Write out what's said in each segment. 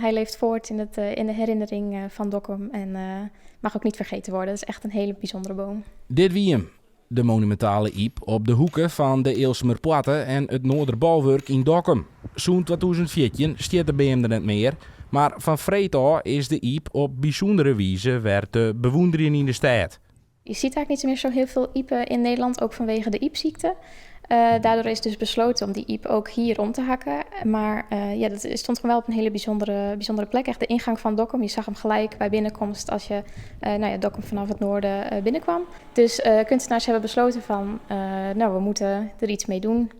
Hij leeft voort in, het, in de herinnering van Dokkum en mag ook niet vergeten worden. Dat is echt een hele bijzondere boom. Dit wie him, de monumentale iep op de hoeke fan de Ealsumerpoarte en it Noarderbolwurk yn Dokkum. Sûnt 2014 stiet de beam der net mear, mar fan freed ôf is de iep op bysûndere wize wer te bewûnderjen yn de stêd. Je ziet eigenlijk niet meer zo heel veel iepen in Nederland, ook vanwege de iepziekte. Daardoor is dus besloten om die iep ook hier om te hakken. Maar ja, dat stond gewoon wel op een hele bijzondere, bijzondere plek. Echt de ingang van Dokkum. Je zag hem gelijk bij binnenkomst als je nou ja, Dokkum vanaf het noorden binnenkwam. Dus kunstenaars hebben besloten van, nou, we moeten er iets mee doen.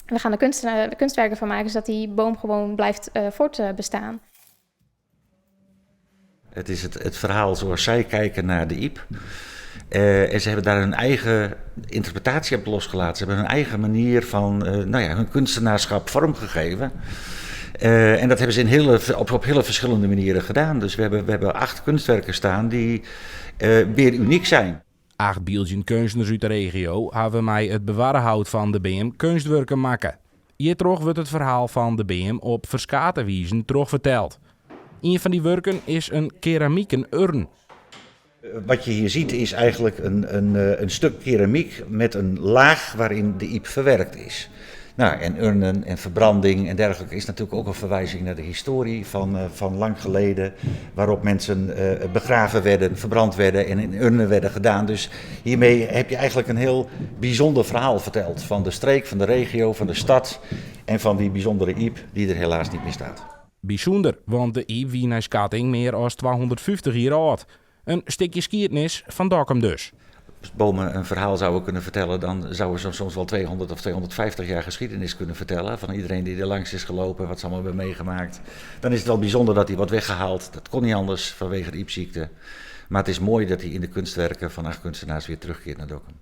We gaan er kunstwerken van maken, zodat die boom gewoon blijft voortbestaan. Het is het verhaal zoals zij kijken naar de iep. En ze hebben daar hun eigen interpretatie op losgelaten. Ze hebben hun eigen manier van nou ja, hun kunstenaarschap vormgegeven. En dat hebben ze op hele verschillende manieren gedaan. Dus we hebben acht kunstwerken staan die weer uniek zijn. Acht byldzjend keunstners út de regio hawwe mei it bewarre hout fan de beam keunstwurken makke. Hjirtroch wurdt it ferhaal fan de beam op ferskate wizen trochferteld. Ien fan dy wurken is in keramiken urn. Wat je hier ziet is eigenlijk een stuk keramiek met een laag waarin de iep verwerkt is. Nou, en urnen en verbranding en dergelijke is natuurlijk ook een verwijzing naar de historie van lang geleden. Waarop mensen begraven werden, verbrand werden en in urnen werden gedaan. Dus hiermee heb je eigenlijk een heel bijzonder verhaal verteld van de streek, van de regio, van de stad en van die bijzondere iep die er helaas niet meer staat. Bysûnder, want de iep wie nei skatting mear as 250 jier âld. In stikje skiednis fan Dokkum dus. Als bomen een verhaal zouden kunnen vertellen, dan zouden ze soms wel 200 of 250 jaar geschiedenis kunnen vertellen. Van iedereen die er langs is gelopen, wat ze allemaal hebben meegemaakt. Dan is het wel bijzonder dat hij wordt weggehaald. Dat kon niet anders vanwege de iepziekte. Maar het is mooi dat hij in de kunstwerken van acht kunstenaars weer terugkeert naar Dokkum.